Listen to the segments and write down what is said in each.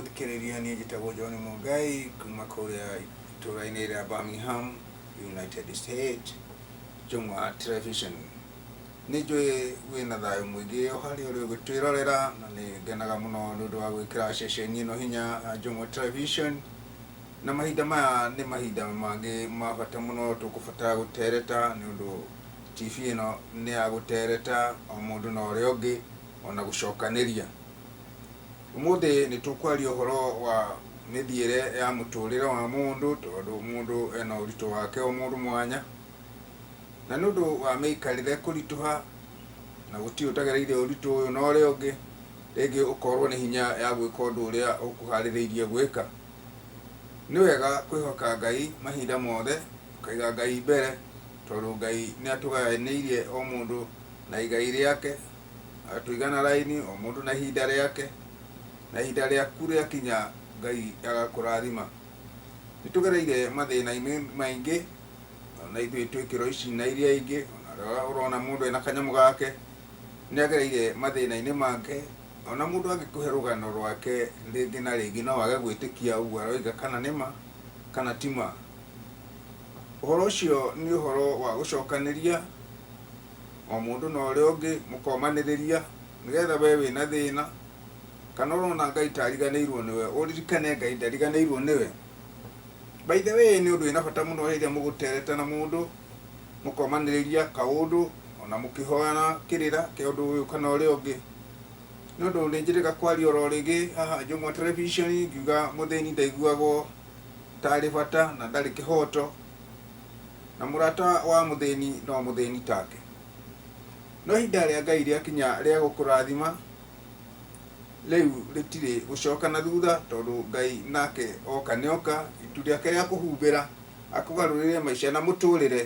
Mũthikĩrĩria, niĩ njĩtagwo John Mũngai kuma kũrĩa itũũra-inĩ rĩa Birmingham, United States, Njũng'wa Television. Nĩ njũĩ wĩna thayũ mũingĩ o harĩa ũrĩ ũgĩtwĩrorera na nĩ ngenaga mũno nĩ ũndũ wa gwĩkĩra ceceni ĩno hinya ya Njũng'wa Television. Na mahinda maya nĩ mahinda mangĩ ma bata mũno tũkũbatara gũtereta nĩ ũndũ TV ĩno nĩ ya gũtereta o mũndũ na ũrĩa ũngĩ ona gũcokanĩria. Ũmũthĩ nĩ tũkwaria ũhoro wa mĩthiĩre ya mũtũrĩre wa mũndũ tondũ mũndũ ena ũritũ wake o mũndũ mwanya. Na nĩ ũndũ wa mĩikarĩre kũritũha na gũtirĩ ũtagereire ũritũ ũyũ na ũrĩa ũngĩ, rĩngĩ ũkorwo nĩ hinya ya gwĩka ũndũ ũrĩa ũkũharĩrĩirie gwĩka. Nĩ wega kwĩhoka Ngai mahinda mothe, ũkaiga Ngai mbere tondũ Ngai nĩ atũgayanĩirie o mũndũ na igai rĩake. Agatũiga na raini, o mũndũ na ihinda rĩake, na ihinda rĩaku rĩakinya Ngai agakũrathima. Nĩ tũgereire mathĩna-inĩ maingĩ, ona ithuĩ twĩ kĩro ici na iria ingĩ, ona rĩrĩa ũrona mũndũ ena kanyamũ gake, nĩ agereire mathĩna-inĩ make, ona mũndũ angĩkũhe rũgano rwake rĩngĩ na rĩngĩ no wage gwĩtĩkia ũguo aroiga kana nĩ ma kana ti ma. Ũhoro ũcio nĩ ũhoro wa gũcokanĩria o mũndũ na ũrĩa ũngĩ, mũkomanĩrĩria, nĩgetha we wĩna thĩna, kana ũrona Ngai ta ariganĩirwo nĩwe, ũririkane Ngai ndariganĩirwo nĩwe. By the way, nĩ ũndũ wĩna bata mũno rĩrĩa mũgũtereta na mũndũ, mũkomanĩrĩria kaũndũ, ona mũkĩhoyana kĩrĩra kĩa ũndũ ũyũ kana ũrĩa ũngĩ. Nĩ ũndũ nĩ njĩrĩga kwaria oro rĩngĩ haha Njũng'wa Television, ngiuga mũthĩni ndaiguagwo tarĩ bata na ndarĩ kĩhoto. Na mũrata wa mũthĩni no mũthĩni take. No ihinda rĩa Ngai rĩakinya rĩa gũkũrathima, rĩu rĩtirĩ gũcoka na thutha, tondũ Ngai nake oka nĩ oka, itu rĩake rĩa kũhumbĩra, akũgarũrĩre maica na mũtũrĩre,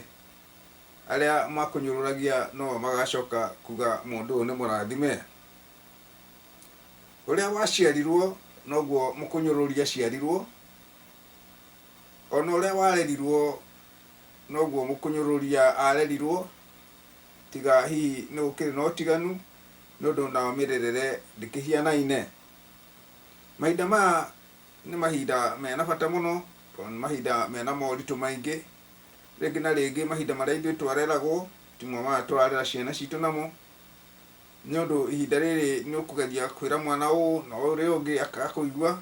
arĩa makũnyũrũragia no magacoka kuga mũndũ ũyũ nĩ mũrathime. Ũrĩa waciarirwo noguo mũkũnyũrũria aciarirwo. O na ũrĩa warerirũo noguo mũkũnyũrũria aarerirũo, tiga hihi nĩ gũkĩrĩ na ũtiganu, nĩ ũndũ nao mĩrerere ndĩkĩhianaine. Mahinda maya nĩ mahinda mena bata mũno, tondũ nĩ mahinda mena moritũ maingĩ. Rĩngĩ na rĩngĩ mahinda marĩa ithuĩ twareragwo timo maya tũrarera ciana citũ namo, nĩ ũndũ ihinda rĩrĩ nĩ ũkũgeria kwĩra mwana ũũ na ũrĩa ũngĩ akaga kũigua.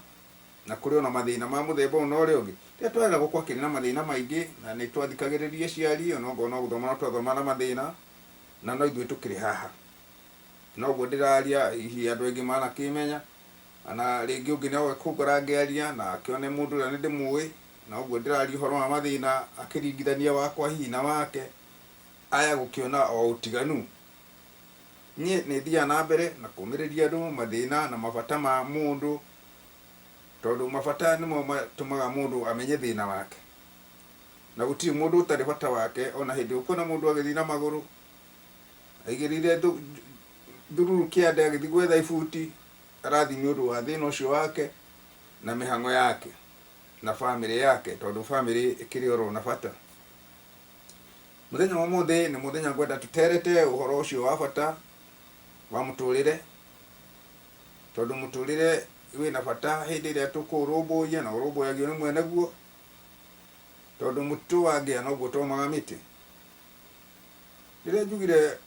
Na kũrĩ o na mathĩna ma mũthemba ũyũ na ũrĩa ũngĩ. Rĩrĩa twareragwo kwakĩrĩ na mathĩna maingĩ, na nĩ twathikagĩrĩria aciari, o na okorwo no gũthoma no twathomaga na mathĩna, na no ithuĩ tũkĩrĩ haha. Na ũguo ndĩraria, hihi andũ aingĩ manakĩmenya, kana rĩngĩ ũngĩ no kũngora ngĩaria na akĩone mũndũ ũrĩa nĩ ndĩmũĩ, na ũguo ndĩraria ũhoro wa mathĩna akĩringithania wakwa hihi na wake, aya gũkĩona o ũtiganu. Niĩ nĩ thiaga na mbere na kũmĩrĩria andũ mathĩna na mabata ma mũndũ, Tondũ mabata nĩmo matũmaga mũndũ amenye thĩna wake. Na gũtirĩ mũndũ ũtarĩ bata wake ona hĩndĩ ũkuona mũndũ agĩthiĩ na magũrũ, aigĩrĩire thururu kĩande agĩthiĩ gwetha ibuti, arathiĩ nĩ ũndũ wa thĩna ũcio wake na mĩhang'o yake na bamĩrĩ yake tondũ bamĩrĩ ĩkĩrĩ oro na bata. Mũthenya wa ũmũthĩ nĩ mũthenya ngwenda tũterete ũhoro ũcio wa bata wa mũtũrĩre. Tondũ mũtũrĩre wĩna bata hĩndĩ ĩrĩa tũkũũrũmbũiya na ũrũmbũyagio nĩ mwene guo, tondũ mũtitũ wangĩa noguo ũtomaga mĩtĩ. Rĩrĩa njugire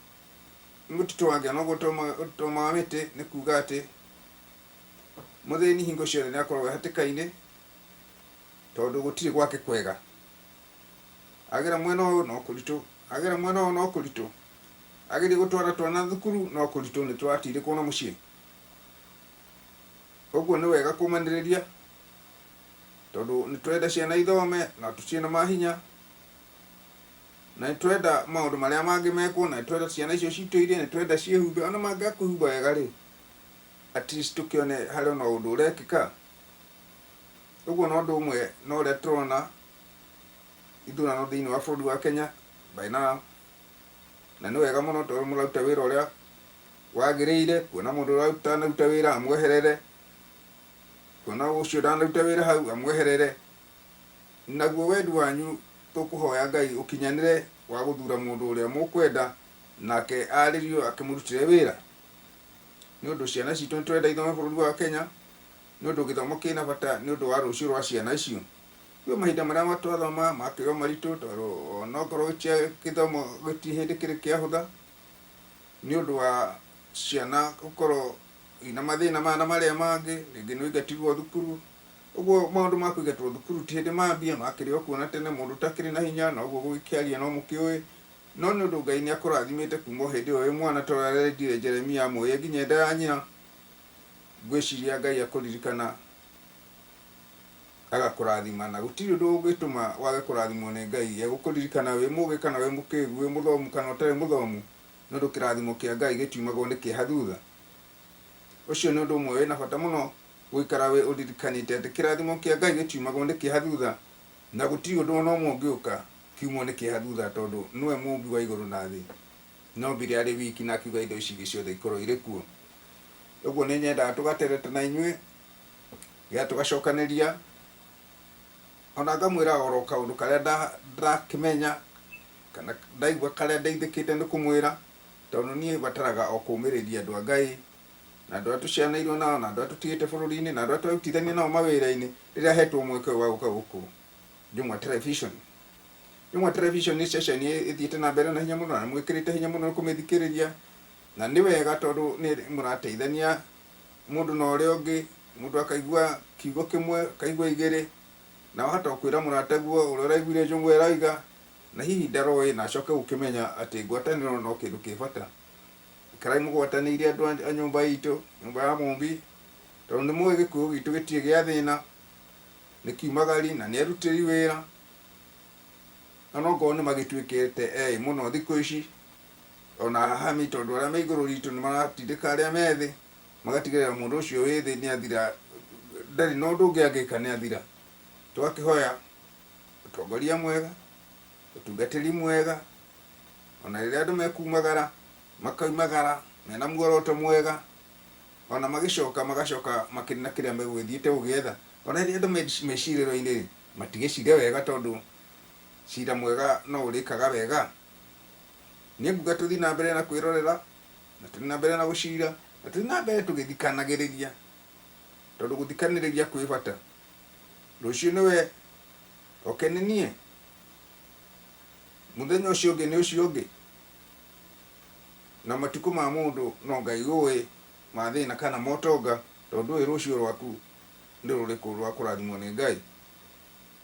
mũtitũ wangĩa noguo ũtomaga mĩtĩ, nĩ kuga atĩ mũthĩni hingo ciothe nĩ akoragwo e hatĩka-inĩ, tondũ gũtirĩ gwake kwega. Agera mwena ũyũ no kũritũ, agera mwena ũyũ no kũritũ. Ageria gũtwara twana thukuru no kũritũ nĩ tũratindĩkwo na mũciĩ. Ũguo nĩ wega kũmanĩrĩria tondũ nĩ tũrenda ciana ithome na ciĩna mahinya na nĩ tũrenda maũndũ marĩa mangĩ mekwo na nĩ tũrenda ciana icio citũ irie, nĩ tũrenda ciĩhumbe ona mangĩaga kwĩhumba wega rĩ, at least tũkĩone harĩ ona ũndũ ũrekĩka. Ũguo no ũndũ ũmwe na ũrĩa tũrona ithurano thĩinĩ wa bũrũri wa Kenya by now. Na nĩ wega mũno tondũ mũraruta wĩra ũrĩa wagĩrĩire, kuona mũndũ ũrĩa ũtanaruta wĩra amweherere, kuona ũcio ndanaruta wĩra hau amweherere. Naguo wendi wanyu tũkũhoya Ngai ũkinyanĩre wa gũthura mũndũ ũrĩa mũkwenda nake arĩrio akĩmũrutĩre wĩra. Nĩ ũndũ ciana citũ nĩ tũrenda ithome bũrũri wa Kenya. Nĩ ũndũ gĩthomo kĩna bata nĩ ũndũ wa rũciũ rwa ciana icio. Kwĩ mahinda marĩa twathoma makĩrĩ o maritũ tondũ onokorwo gĩthomo gĩtirĩ hĩndĩ kĩrĩ kĩahũtha nĩ ũndũ wa ciana gũkorwo ina mathĩna maya na marĩa mangĩ, rĩngĩ nĩ ũingatirwo thukuru. Ũguo maũndũ ma kũingatwo thukuru ti hĩndĩ mambia, makĩrĩ o kuo na tene mũndũ ũtakĩrĩ na hinya na ũguo gũgĩkĩaria no mũkĩũĩ. No nĩ ũndũ Ngai nĩ akũrathimĩte kuma o hĩndĩ ĩyo wĩ mwana ta ũrĩa arendire Jeremia amũĩe nginya nda ya nyina, ngwĩciria Ngai akũririkana agakũrathima na gũtirĩ ũndũ ũngĩtũma wage kũrathimwo nĩ Ngai. Egũkũririkana wĩ mũgĩ kana wĩ mũkĩgu, wĩ mũthomu kana ũtarĩ mũthomu, nĩ ũndũ kĩrathimo kĩa Ngai gĩtiumagwo nĩ kĩeha thutha. Ũcio nĩ ũndũ ũmwe wĩna bata mũno gũikara wĩ ũririkanĩte atĩ kĩrathimo kĩa Ngai gĩtiumagwo nĩ kĩeha thutha, na gũtirĩ ũndũ ona ũmwe ũngĩũka kiumwo nĩ kĩeha thutha tondũ nĩwe mũmbi wa igũrũ na thĩ. Na ombire arĩ wiki na akiuga indo ici ingĩ ciothe ikorwo irĩ kuo. Ũguo nĩ nyendaga tũgatereta na inyuĩ, nĩgetha tũgacokanĩria, ona ngamwĩra oro kaũndũ karĩa ndakĩmenya kana ndaigua karĩa ndeithĩkĩte nĩ kũmwĩra, tondũ niĩ bataraga o kũũmĩrĩria andũ a Ngai na andũ arĩa tũciaranĩirwo nao na andũ arĩa tũtigĩte bũrũri-inĩ na andũ arĩa tũrarutithania nao mawĩra-inĩ rĩrĩa hetwo mweke ũyũ wa gũka gũkũ Njũng'wa Television. Njũng'wa Television nĩ ceceni ĩthiĩte na mbere na hinya mũno na mwĩkĩrĩte hinya mũno kũmĩthikĩrĩria, na nĩ wega tondũ nĩ mũrateithania mũndũ na ũrĩa ũngĩ, mũndũ akaigua kiugo kĩmwe, akaigua igĩrĩ, na wahota kwĩra mũrataguo ũrĩa ũraiguire Njũng'wa ĩroiga, na hihi ndaroĩ na acoke gũkĩmenya atĩ ngwatanĩro no kĩndũ kĩ bata. Ikarai mũgwatanĩire andũ a nyũmba itũ, nyũmba ya Mũmbi, tondũ nĩ mũĩ Gĩkũyũ gitũ gĩtirĩ gĩa thĩna, nĩ kiumagari na nĩ arutĩri wĩra, ona okorwo nĩ magĩtuĩkĩte eĩ mũno thikũ ici, ona hahami tondũ arĩa me igũrũ ritũ nĩ maratindĩka arĩa me thĩ, magatigĩrĩra mũndũ ũcio wĩ thĩ nĩ athira, ndarĩ na ũndũ ũngĩ angĩka nĩ athira. Tũgakĩhoya ũtongoria mwega, ũtungatĩri mwega, ona rĩrĩa andũ mekumagara, makoimagara mena muoroto mwega, ona magĩcoka magacoka makĩrĩ na kĩrĩa megũgĩthiĩte gũgĩetha. Ona rĩrĩa andũ me mecirĩro-inĩ rĩ, matigĩcire wega tondũ cira mwega no ũrĩkaga wega. Niĩ nguga tũthiĩ na mbere na kwĩrorera, na tũthiĩ na mbere na gũcira, na tũthiĩ na mbere tũgĩthikanagĩrĩria, tondũ gũthikanĩrĩria kwĩ bata. Rũciũ nĩwe, oke nĩ niĩ, mũthenya ũcio ũngĩ nĩ ũcio ũngĩ. Na matukũ ma mũndũ no Ngai ũĩ ma thĩna kana ma ũtonga, tondũ ndũĩ rũciũ rwaku nĩ rũrĩkũ rwa kũrathimwo nĩ Ngai.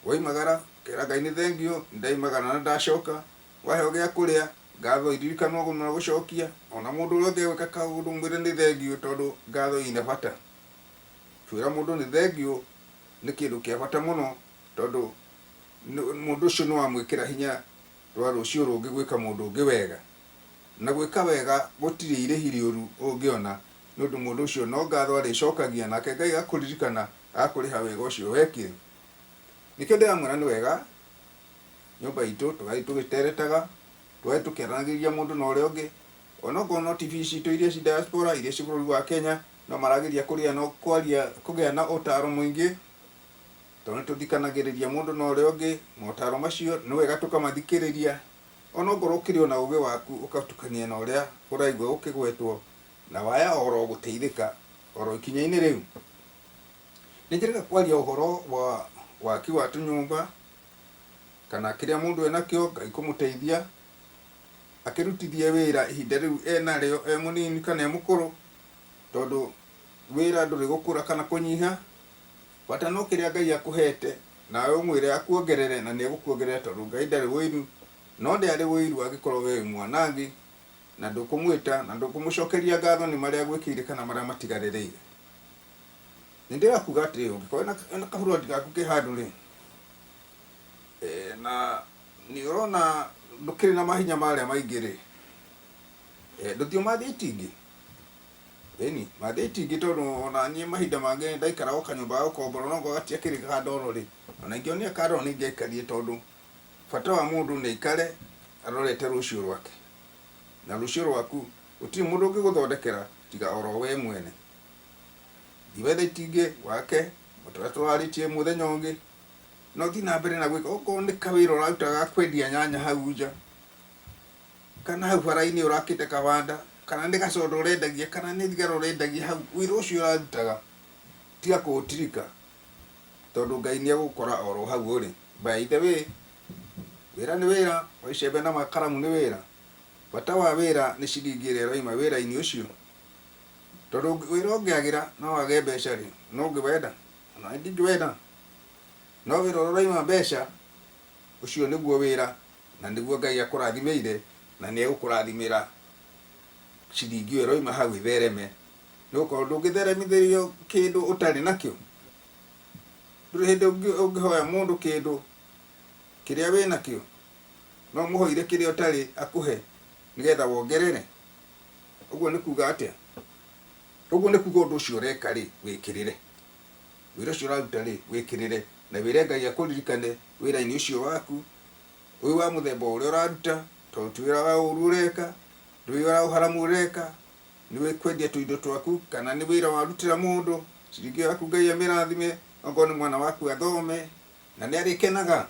Woimagara, ũkera Ngai nĩ thengiũ, nĩ ndaimagara na ndacoka, waheo gĩa kũrĩa, ngatho iririkanwo mũno gũcokia, ona mũndũ ũrĩa ũngĩ egwĩka kaũndũ mwĩre nĩ thengiũ tondũ ngatho ina bata. Kwĩra mũndũ nĩ thengiũ nĩ kĩndũ kĩa bata mũno tondũ mũndũ ũcio nĩ wamwĩkĩra hinya rwa rũciũ rũngĩ gwĩka mũndũ ũngĩ wega. Na gwĩka wega gũtirĩ irĩhi rĩũru ũngĩona nĩ ũndũ mũndũ ũcio no ngatho arĩcokagia nake Ngai agakũririkana agakũrĩha wega ũcio wekire. Nĩkĩo ndĩramwĩra nĩ wega nyũmba itũ tũgathiĩ tũgĩteretaga, tũgathiĩ tũkĩaranagĩria mũndũ na ũrĩa ũngĩ, onokorwo no TV citũ iria ci diaspora, iria ci bũrũri wa Kenya, no marageria kũrĩa na kwaria kũgĩa na ũtaro mũingĩ, tondũ nĩ tũthikanagĩrĩria mũndũ na ũrĩa ũngĩ, motaro macio nĩ wega tũkamathikĩrĩria, onokorwo ũkĩrĩ o na ũgĩ waku ũgatukania na ũrĩa ũraigua ũkĩgwetwo, na waya oro gũteithĩka oro ikinya-inĩ rĩu. Nĩ njĩrĩga kwaria ũhoro wa waki wa tũnyũmba, kana kĩrĩa mũndũ enakĩo, Ngai kũmũteithia, akĩrutithie wĩra ihinda rĩu enarĩo e mũnini kana e mũkũrũ, tondũ wĩra ndũrĩ gũkũra kana kũnyiha, bata no kĩrĩa Ngai akũhete, nawe ũmwĩre akuongerere na nĩ egũkuongerera tondũ Ngai ndarĩ ũiru, no ndarĩ ũiru angĩkorwo we wĩ mwanangi na ndũkũmwĩta na ndũkũmũcokeria ngatho nĩ marĩa agwĩkĩire kana marĩa matigarĩrĩire. Nĩ ndĩrakuga atĩrĩ, ũngĩkorwo wĩna kaburoti gaku ke handũ rĩ, na nĩ ũrona ndũkĩrĩ na mahinya marĩa maingĩ rĩ, ndũthiĩ ũmathe itingĩ. Ĩni, mathe itingĩ tondũ ona niĩ mahinda mangĩ ndaikaraga o kanyũmba ga gũkombora no ngorwo gatiakĩrĩ kandoro rĩ, ona ingĩonire kandoro nĩ ingĩaikarire tondũ bata wa mũndũ nĩ aikare arorete rũciũ rwake. Na rũciũ rwaku gũtirĩ mũndũ ũngĩgũthondekera tiga oro we mwene. Thiĩ wethe itingĩ wake o ta ũrĩa tũrarĩtie mũthenya ũngĩ, na ũthiĩ na mbere na gwĩka okorwo nĩ kawĩra ũraruta ga kwendia nyanya hau nja, kana hau bara-inĩ ũrakĩte kabanda, kana nĩ gacondo ũrendagia, kana nĩ thigara ũrendagia hau, wĩra ũcio ũrarutaga, Tiga kũũtirika tondũ Ngai nĩ egũgũkora oro hau ũrĩ. By the way, wĩra nĩ wĩra, o icembe na makaramu nĩ wĩra. Bata wa wĩra nĩ ciringi ĩrĩa ĩroima wĩra-inĩ ũcio. Tondũ wĩra ũngĩagĩra no wage mbeca rĩ, nũ ũngĩwenda? Ona niĩ ndingĩwenda. No wĩra ũrĩa ũraima mbeca, ũcio nĩguo wĩra na nĩguo Ngai akũrathimĩire na nĩ egũkũrathimĩra ciringi ĩyo ĩroima hau ĩthereme. Nĩ gũkorwo ndũngĩtheremithĩrio kĩndũ ũtarĩ nakĩo. Ndũrĩ hĩndĩ ũngĩhoya mũndũ kĩndũ kĩrĩa wĩnakĩo. No ũmũhoire kĩrĩa ũtarĩ akũhe nĩgetha wongerere. Ũguo nĩ kuga atĩa? Ũguo nĩ kuga ũndũ ũcio ũreka rĩ, wĩkĩrĩre. Wĩra ũcio ũraruta rĩ, wĩkĩrĩre. Na wĩre Ngai akũririkane wĩra-inĩ ũcio waku, wĩ wa mũthemba ũrĩa ũraruta, tondũ ti wĩra wa ũru ũreka, ndũrĩ wĩra wa ũharamu ũreka, nĩ kwendia tũindo twaku, kana nĩ wĩra warutĩra mũndũ, ciringi ĩyo yaku Ngai amĩrathime, okorwo nĩ mwana waku athome, na nĩ arĩkenaga,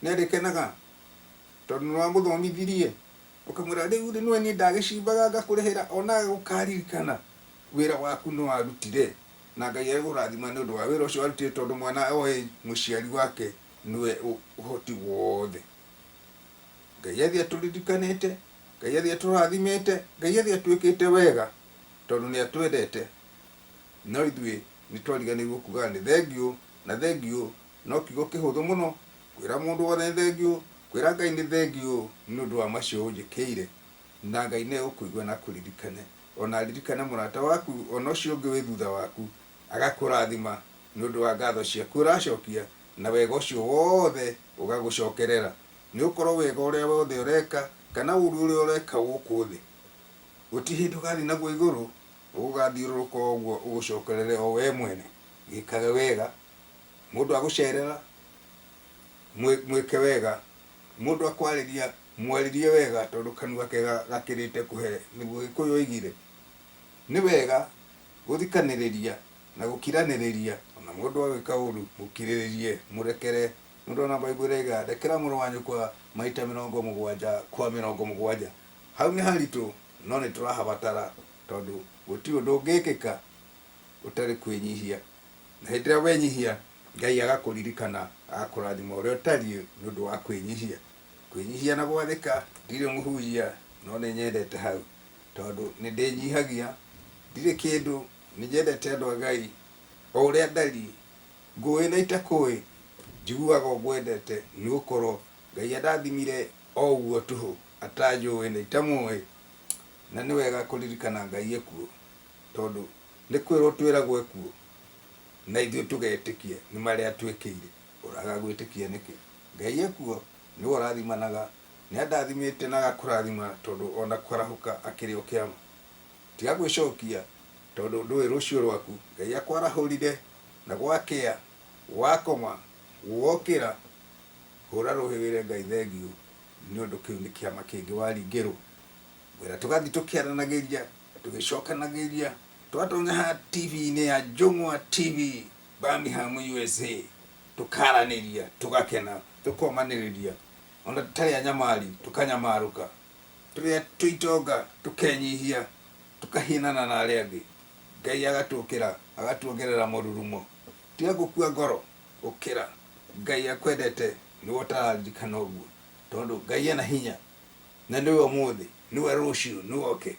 nĩ arĩkenaga tondũ nĩ wamũthomithirie, ũkamwĩra rĩu rĩ nĩwe niĩ ndagĩcimbaga ngakũrĩhĩra, ona agũkaririkana wĩra waku nĩ warutire, na Ngai agũrathima nĩ ũndũ wa wĩra ũcio warutire, tondũ mwana oĩ mũciari wake nĩwe ũhoti wothe. Ngai athiĩ atũririkanĩte, Ngai athiĩ atũrathimĩte, Ngai athiĩ atwĩkĩte wega, tondũ nĩ atwendete. No ithuĩ nĩ twariganĩirwo kuga nĩ thengiũ, na thengiũ no kiugo kĩhũthũ mũno, kwĩra mũndũ wothe nĩ thengiũ, kwĩra Ngai nĩ thengiũ nĩ ũndũ wa macio ũnjĩkĩire. Na Ngai nĩ egũkũigua na akũririkane, ona aririkane mũrata waku, ona ũcio ũngĩ wĩ thutha waku, agakũrathima nĩ ũndũ wa ngatho ciaku ũracokia, na wega ũcio wothe ũgagũcokerera. Nĩ gũkorwo wega ũrĩa wothe ũreka, kana ũũru ũrĩa ũreka gũkũ thĩ, gũtirĩ hĩndĩ ũgathiĩ naguo igũrũ, ũgũgathiũrũrũka o ũguo ũgũcokerere o wee mwene. Gĩkage wega, mũndũ agũcerera, mwĩke wega, mũndũ akwarĩria, mwarĩrie wega tondũ kanua kega gakĩrĩte kũhe, nĩguo Gĩkũyũ oigire. Nĩ wega gũthikanĩrĩria na gũkiranĩrĩria, ona mũndũ agwĩka ũru, mũkirĩrĩrie, mũrekere. Nĩ ũndũ ona Bible ĩraiga, rekera mũrũ wa nyũkwa maita 70 kwa 70. Hau nĩ haritũ, no nĩ tũrahabatara tondũ gũtirĩ ũndũ ũngĩkĩka ũtarĩ kwĩnyihia. Na hĩndĩ ĩrĩa wenyihia, Ngai agakũririkana, agakũrathima ũrĩa ũtariĩ nĩ ũndũ wa kwĩnyihia. Kwĩnyihia na gwathĩka, ndirĩ mũhunjia, no nĩ nyendete hau tondũ nĩ ndĩnyihagia, ndirĩ kĩndũ, nĩ nyendete andũ a Ngai o ũrĩa ndariĩ, ngũĩ na itakũĩ, njiguaga o ngwendete nĩ gũkorwo Ngai andathimire o ũguo tũhũ atanjũĩ na itamũĩ. Na nĩ wega kũririkana Ngai ekuo tondũ nĩ kwĩrwo twĩragwo ekuo na ithuĩ tũgetĩkia nĩ marĩa atwĩkĩire. Ũraga gwĩtĩkia nĩkĩ? Ngai ekuo, nĩwe ũrathimanaga, nĩ andathimĩte na agakũrathima tondũ ona kwarahũka akĩrĩ o kĩama. Tiga gwĩcokia tondũ ndũĩ rũciũ rwaku. Ngai akwarahũrire na gwakĩa, wakoma, wokĩra, hũra rũhĩ wĩre Ngai thengiũ nĩ ũndũ kĩu nĩ kĩama kĩngĩ waringĩrwo. Ngwenda tũgathiĩ tũkĩaranagĩria, tũgĩcokanagĩria, twatonya haha TV-inĩ ya Njũng'wa TV Birmingham USA, tũkaranĩria, tũgakena, tũkomanĩrĩria, ona tũtarĩ anyamari tũkanyamarũka, tũrĩa twĩ itonga tũkenyihia, tũkahianana na arĩa angĩ. Ngai agatũkĩra, agatuongerera mũrurumo. Tiga gũkua ngoro, ũkĩra. Ngai akwendete, nĩwe ũtararirikana ũguo, tondũ Ngai ena hinya, na nĩwe ũmũthĩ, nĩwe rũciũ, nĩwe oke.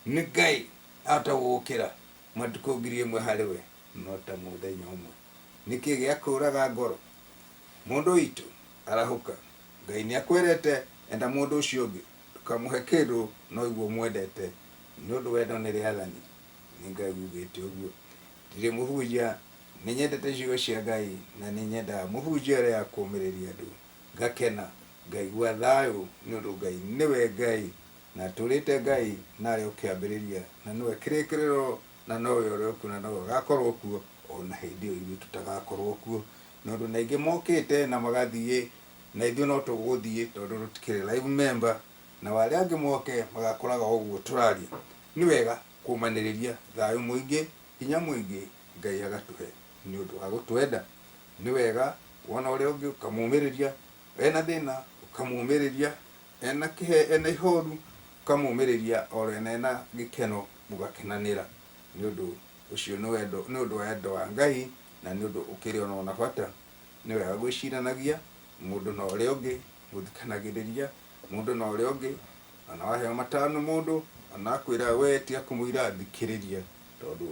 Nĩ Ngai ahota gũgũkĩra matukũ 1,000 harĩ we no ta mũthenya ũmwe. Nĩkĩ gĩakũraga ngoro? Mũndũ witũ, arahũka. Ngai nĩakwerete, enda mũndũ ũcio ũngĩ. Ndũkamũhe kĩndũ no ũigue ũmwendete, nĩ ũndũ wendo nĩ rĩathani. Nĩ Ngai ugĩte ũguo. Ndirĩ mũhunjia, nĩnyendete ciugo cia Ngai na nĩnyendaga mũhunjia ũrĩa akũmĩrĩria andũ. Ngakena, ngaigua thayũ nĩ ũndũ Ngai nĩwe Ngai na atũrĩte Ngai na arĩ o kĩambĩrĩria na nĩwe kĩrĩkĩrĩro na nowe ũrĩ o kuo na nowe ũgakorwo kuo o na hĩndĩ ĩyo ithuĩ tũtagakorwo kuo. Na ũndũ na aingĩ mokĩte na magathiĩ na ithuĩ no tũgũthiĩ tondũ tũtikĩrĩ live member, nao arĩa angĩ moke magakoraga o ũguo tũraria. Nĩ wega kũmanĩrĩria thayũ mũingĩ, hinya mũingĩ Ngai agatũhe nĩ ũndũ wa gũtwenda. Nĩ wega wona ũrĩa ũngĩ ũkamũmĩrĩria, ena thĩna ũkamũmĩrĩria, ena kĩhe, ena ihoru ũkamũmĩrĩria, oro ena gĩkeno mũgakenanĩra nĩ ũndũ Ũcio nĩ wendo, nĩ ũndũ wa wendo wa Ngai na nĩ ũndũ ũkĩrĩ ona na bata. Nĩ wega gwĩciranagia mũndũ na ũrĩa ũngĩ, gũthikanagĩrĩria mũndũ na ũrĩa ũngĩ. Ona waheo mataro nĩ mũndũ, ona akwĩra we tiga kũmũira, thikĩrĩria, tondũ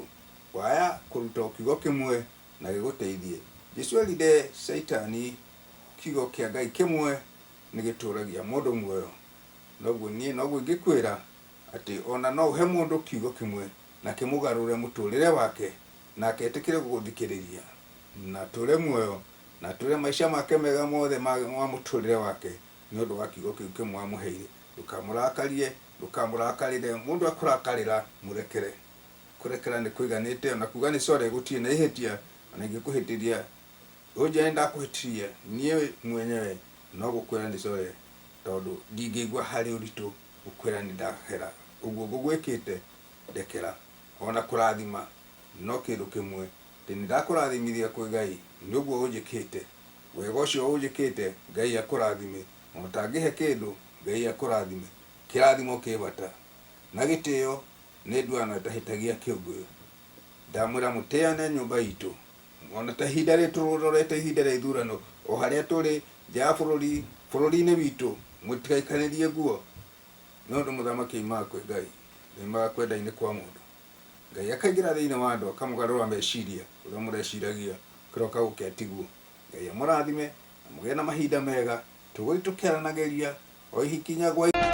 waya kũruta o kiugo kĩmwe na gĩgũteithie. Jesu erire Caitani kiugo kĩa Ngai kĩmwe nĩ gĩtũragia mũndũ muoyo. Noguo niĩ noguo ingĩkwĩra atĩ ona no ũhe mũndũ kiugo kĩmwe na kĩmũgarũre mũtũrĩre wake, nake etĩkĩre gũgũthikĩrĩria na atũre muoyo na atũre maica make mega mothe ma mũtũrĩre wake nĩ ũndũ wa kiugo kĩu kĩmwe wamũheire. Ndũkamũrakarie, ndũkamũrakarĩre. Mũndũ akũrakarĩra, mũrekere. Kũrekera nĩ kũiganĩte, ona kuga nĩ sorry gũtirĩ na ihĩtia. Ona ingĩkũhĩtĩria, ũnjĩre nĩ ndakũhĩtĩria, niĩ mwenyewe no gũkwĩra nĩ sorry, tondũ ndingĩigua harĩ ũritũ gũkwĩra nĩ ndahera ũguo ngũgwĩkĩte, ndekera. Ona kũrathima no kĩndũ kĩmwe, atĩ nĩ ndakũrathimithia kwĩ Ngai nĩ ũguo ũnjĩkĩte. Wega ũcio ũnjĩkĩte, Ngai akũrathime. Ona ũtangĩhe kĩndũ, Ngai akũrathime. Kĩrathimo kĩ bata na gĩtĩo nĩ nduano ĩtahĩtagia kĩũngũyũ. Ndamwĩra mũtĩane nyũmba itũ. Ona ta ihinda rĩrĩ tũrorete ihinda rĩa ithurano, o harĩa tũrĩ, nja ya bũrũri, bũrũri-inĩ witũ, mũtigaikanĩrie nguo. Nĩ ũndũ mũthamaki oimaga kwĩ Ngai, ndoimaga kwenda-inĩ kwa mũndũ. Ngai akaingĩra thĩinĩ wa andũ akamũgarũra meciria, ũrĩa mũreciragia kĩroka gũkĩa tiguo. Ngai amũrathime na mũgĩe na mahinda mega, tũgũthiĩ tũkĩaranagĩria o ikinya gwa.